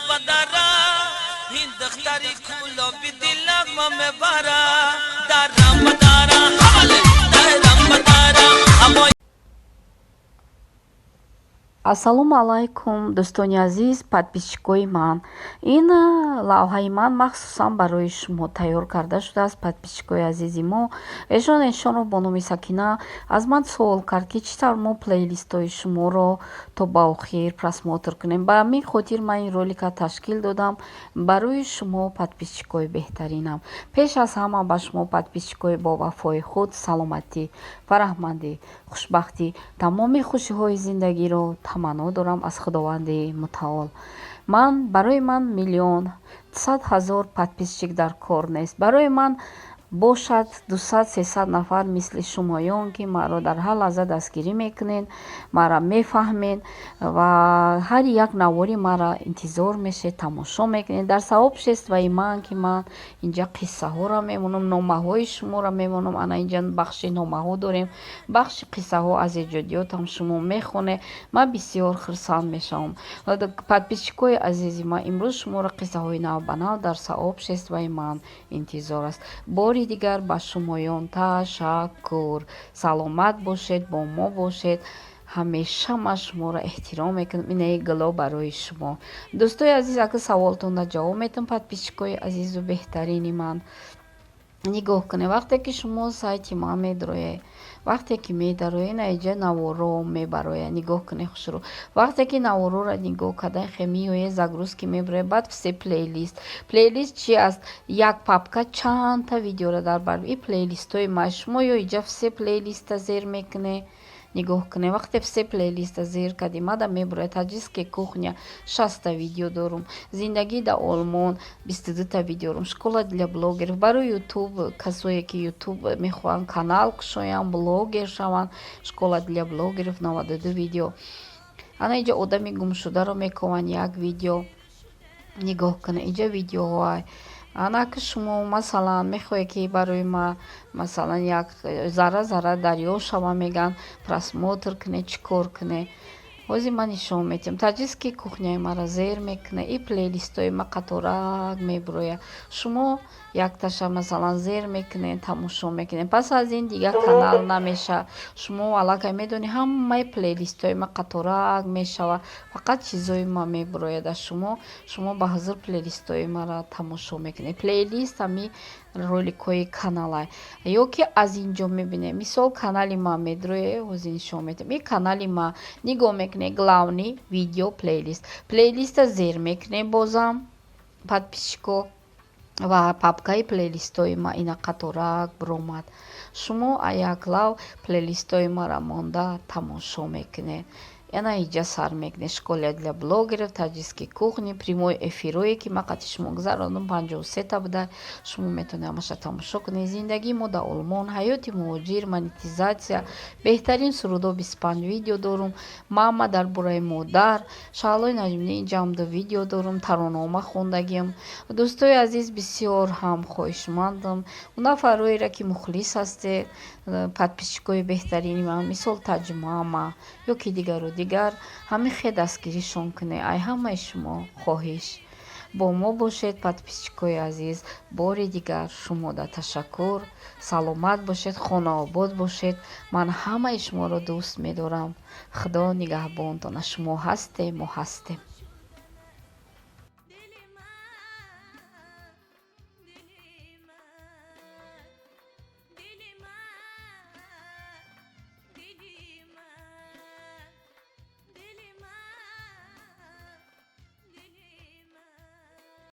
Падара, ин духтари кулоби дилама мебара, дарам бадара, ҳамале дарам бадара, аммо. Ассалому алайкум, дӯстони азиз, подписчикои ман. Ин лавҳаи ман махсусан барои шумо тайёр карда шудааст, подписчикои азизи мо. Эшон эшонро бо номи Сакина аз ман суол кард, ки чӣ тавр мо плейлистҳои шуморо то ба охир просмотр кунем. Ба ҳамин хотир ман ин ролика ташкил додам барои шумо, подписчикои беҳтаринам. Пеш аз ҳама ба шумо, подписчикои бовафои худ, саломатӣ, фараҳмандӣ, хушбахтӣ, тамоми хушиҳои зиндагиро таманно дорам аз Худованди Мутаол. Ман барои ман миллион 100 000 подписчик дар кор нест. Барои ман бошад 200, 300 нафар мисли шумоён, ки маро дар ҳар лаҳза дастгирӣ мекунед, маро мефаҳмед ва ҳар як навори маро интизор мешед, тамошо мекунед. Дар сообществои ман, ки ман инҷа қиссаҳоро мемонам, номаҳои шуморо мемонам. Ана инҷа бахши номаҳо дорем, бахши қиссаҳо аз эҷодиётам шумо мехонед, ман бисёр хурсанд мешавам. Подписчикои азизи ман, имрӯз шуморо қиссаҳои навбанав дар сообществои ман интизор аст. Бори дигар ба шумоён ташаккур. Саломат бошед, бо мо бошед ҳамеша. Ман шуморо эҳтиром мекунам. Инаи гуло барои шумо, дӯстои азиз. Ака, саволтонро ҷавоб метам. Подписчикои азизу беҳтарини ман, нигоҳ кунед: вақте ки шумо сайти ман медароед, вақте ки медароед, на иҷа наворо мебарояд. Нигоҳ кунед хушрӯ. Вақте ки навороро нигоҳ кардан, хе меояд, загрузки мебарояд, баъд все плейлист. Плейлист чи аст? Як папка чандта видеоро дар бар. И плейлистҳои ма шумо ё иҷа все плейлиста зер мекунед. Нигоҳ кунед, вақте все плейлиста зер кардем, мада мебарояд: «Таджикская кухня», 60-та видео дорум, «Зиндагӣ дар Олмон», 22-та видео дорум, «Школа для блогеров» барои Ютуб, касое ки Ютуб мехоҳанд, канал кушоянд, блогер шаванд, «Школа для блогеров», 92 видео. Ана инҷа одами гумшударо мекованд, як видео. Нигоҳ кунед, инҷа видеоҳоай. Ана ки шумо, масалан, мехоҳед, ки барои ма, масалан, як зарра зарра дарё шава, мегӯянд, просмотр кунед, чӣ кор кунед? Ҳозир ман нишон медиҳам. «Таджикский кухняи маро зер мекунед, и плейлистҳои ма қаторак мебурояд. Шумо якташа, масалан, зер мекунед, тамошо мекунед. Пас аз ин дигар канал намешавад. Шумо аллакай медонед, ҳамаи плейлистҳои ма қаторак мешавад, фақат чизои ма мебурояд аз шумо. Шумо ба ҳузур плейлистҳои маро тамошо мекунед. Плейлист ҳами роликҳои каналай. Ё ки аз инҷо мебинед, мисол, канали ма медроед, ҳозир нишон медиҳам. И канали ма нигоҳ мекунед: главный, видео, плейлист. Плейлиста зер мекунед бозам, подписчико, ва папкаи плейлистҳои ма ина қаторак биромад. Шумо яклав плейлистҳои маро монда тамошо мекунед. Яна иҷа сар мекунед: «Школа для блогеров», «Таджикский кухни», прямой эфирое, ки ман қати шумо гузарондам, 53-та буда, шумо метавонед ҳамаша тамошо кунед. «Зиндагии мо дар Олмон», «Ҳаёти муҳоҷир», «Монетизатсия», «Беҳтарин сурудҳо», 25 видео дорум, «Мама», дар бораи модар, Шаҳлои Наҷмиддин, инҷаам ду видео дорум, таронаома хондагиам. Дӯстои азиз, бисёр ҳам хоҳишмандам, нафарҳоеро, ки мухлис ҳастед, подписчикои беҳтарини ман, мисол Таҷмама ё ки дигару дигар, ҳамин хел дастгиришон кунед. Ай ҳамаи шумо хоҳиш, бо мо бошед, подписчикои азиз. Бори дигар шумода ташаккур. Саломат бошед, хонаобод бошед. Ман ҳамаи шуморо дӯст медорам. Худо нигаҳбонтон. Шумо ҳастем, мо ҳастем.